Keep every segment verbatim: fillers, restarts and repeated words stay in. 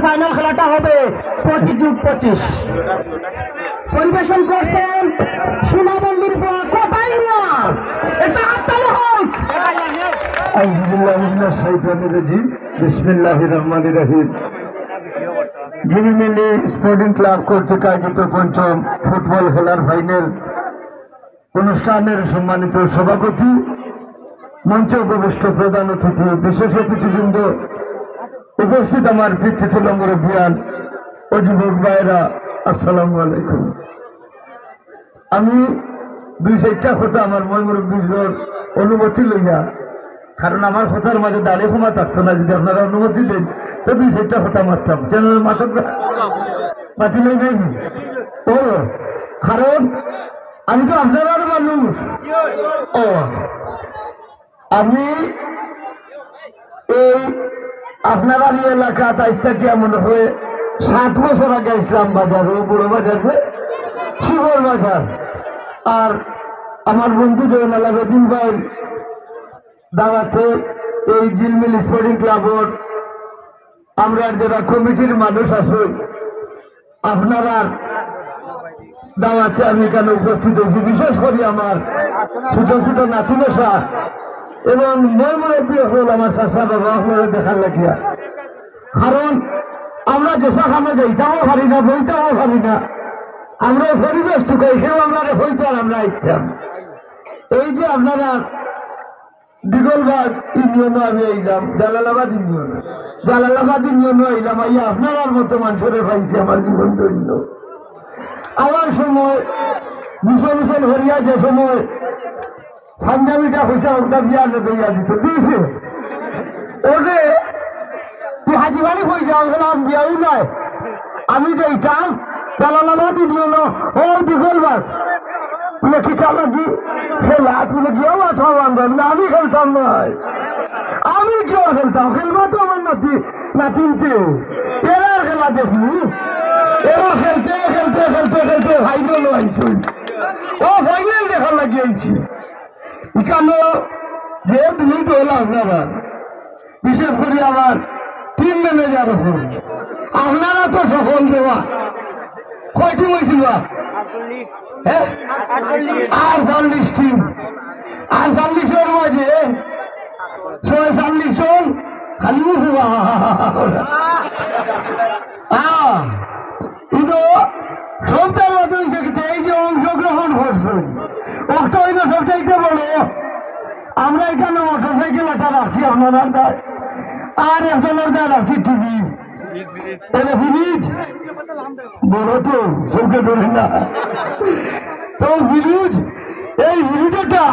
ফাইনাল খেলাটা হবে পঁচিশ যোগ পঁচিশ। পরিবেশন করছেন সোনাবন্ধুর ফুয়া কোথায় মিয়া। একটা হাততালি হোক। আউযুবিল্লাহি মিনাশ শাইতানির রাজিম। বিসমিল্লাহির রহমানির রহিম। ঝিলমিলি স্পোর্টিং ক্লাব কর্তৃক আয়োজিত পঞ্চম ফুটবল খেলার ফাইনাল অনুষ্ঠানের সম্মানিত সভাপতি, মঞ্চে উপবিষ্ট প্রধান অতিথি, বিশেষ অতিথিবৃন্দ, উপস্থিত আমার পিতৃতুল্য মুরব্বিয়ান ও যুবক ভাইরা, আসসালামু আলাইকুম। আমি দুই চাইরটা কথা আমার ময় মুরব্বির অনুমতি লইয়া, কারণ আমার কথার মাঝে দাড়ি কমা থাকতো না, যদি আপনারা অনুমতি দেন, তো দুই চাইরটা কথা মাততাম। যেন মাতক মাতিলে যাইনি। ও, কারণ আমি তো আপনারার মানুষ। ও, আমি এই আপনারার এই এলাকাত আইজ থাকিয়া মনে হয় সাত বছর আগে আইছলাম বাজারো, বড় বাজার যে শিবর বাজার। আর আমার বন্ধু জয়নাল আবেদিন ভাইর দাওয়াতে এই ঝিলমিল স্পোর্টিং ক্লাবর আমরার যারা কমিটির মানুষ আছইন, আপনারার দাওয়াতে আমি এখানো উপস্থিত অইছি। বিশেষ করি আমার ছোট ছোট নাতি মশা এবং ময় মুরব্বি অকল, আমার চাচা বাবা অকলরে দেখার লাগিয়া। কারণ আমরা যেছা কামো যাইতামও পারি না, বইতামও পারি না, আমরা পরিবেশ টুকাই, কেউ আমরারে কইতো আর আমরা আইতাম। এই যে আপনারা দিগলবাগ ইউনিয়নো আমি আইলাম, জালালাবাদ ইউনিয়ন, জালালাবাদ ইউনিয়নো আইলাম, আইয়া আপনারার মতো মানষরে পাইছি, আমার জীবন ধন্য। আমার সময় মিশন মিশন হরিয়া যে সময় পাঞ্জাবিটা পয়সা ওটা বিয়া দইয়া দিত, দিছে। ওরে, তুই হাজি বাড়ি কই যাও, বলে, "আমি বিয়াও নাই।" আমি যাইতাম, জালালাবাদ ইউনিয়নো, ও দিগলবাগ। বলে, "কিতা লাগি?" সে লাত বলে, "গিয়া মাথা বান্ধব না, আমি খেলতাম না।" আমি কিয়া খেলতাম? খেলবা তো আমার নাতি, নাতিনতে। এরা খেলা দেখবো। এরা খেলতে, খেলতে, খেলতে, খেলতে ফাইনাল আইছে। ও ফাইনাল দেখার লাগি আইছি। এখানো যে দুই দল আপনারা, বিশেষ করি আমার টিম ম্যানেজার অকল, আপনারা তো সফল দেওয়া। কয় টিম অইছিল? হ্যাঁ? আটচল্লিশ টিম। আটচল্লিশর মাঝে ছয়চল্লিশ জন খালি মুখ। আহ, কিন্তু সবটার মাঝে অইছে কিতা, এই যে অংশগ্রহণ করছইন, ওটা অইলো সবচাইতে বড়। আমরা এখানো মোটরসাইকেল একটা রাখছি আপনারার দায়, আর একজনর দায় রাখছি টিভি। তাহলে ফ্রিজ বড় তো, চোখে ধরে না। তো ফ্রিজ, এই ফ্রিজটা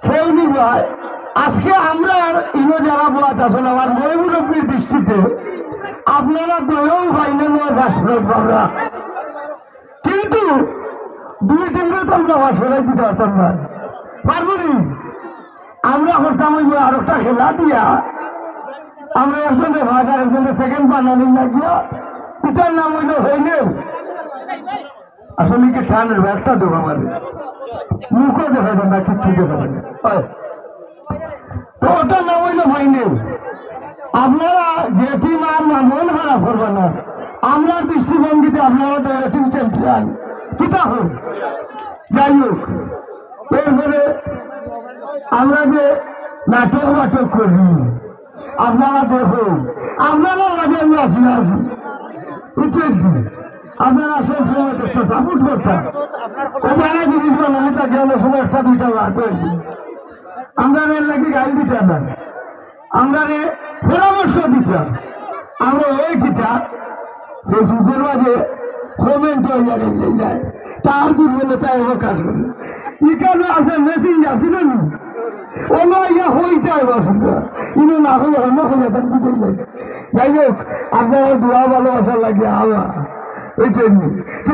সেই অনুযায়ী আজকে আমরার ইনো যারা বওয়াত আছইন, আমার ময় মুরব্বির দৃষ্টিতে আপনারা দুইও ফাইনালে ফার্স্ট প্রাইজ পাইবা। কিন্তু দুই টিমরে তো আমরা ফার্স্ট প্রাইজ দিতাম পারতাম না। পারবো নি? আমরা করতাম অইবো আরোকটা খেলা দিয়া, আমরা একজনরে ফার্স্ট আর একজনরে সেকেন্ড বানানি না গিয়া, এটার নাম অইলো ফাইনাল। আসলে কি টানের ব্যাগটা দেবো আমার? মুখও দেখা যায় না, কিচ্ছু দেখা যায় না। হয়। তো ওটার নাম অইলো ফাইনাল। আপনারা যে টিম আর না মন খারাপ করবা না, আমরার দৃষ্টিভঙ্গিতে আপনারা তো টিম চ্যাম্পিয়ন। কিতা হোক, যাই হোক, এরপরে আমরা যে নাটক বাটক করি, আপনারা দেখুন, আপনারা লাগে আমি আছি, আছি, বুঝছেন কি? আপনারা সব সময় একটা সাপোর্ট করতাম। ও বাংলা জিনিস বানানো থাকে, অনেক সময় একটা দুইটা বার করে। আমরা এর লাগি গাইল দিতাম না, আমরা রে পরামর্শ দিতাম। আমরা ওই কিতা ফেসবুকর মাঝে কমেন্ট অইয়া গেল যায়, তার দিন বলে তাই প্রকাশ করে। এখানে আছে মেসেঞ্জার, চিনো নি? ওনো ইয়া হইতে হয় বাসুন্দর। ইনো না হইয়া অন্য হইয়া তার বুঝে যায়। যাই হোক, আপনারা দোয়া ভালোবাসা লাগে আল্লাহ, বুঝছেন নি?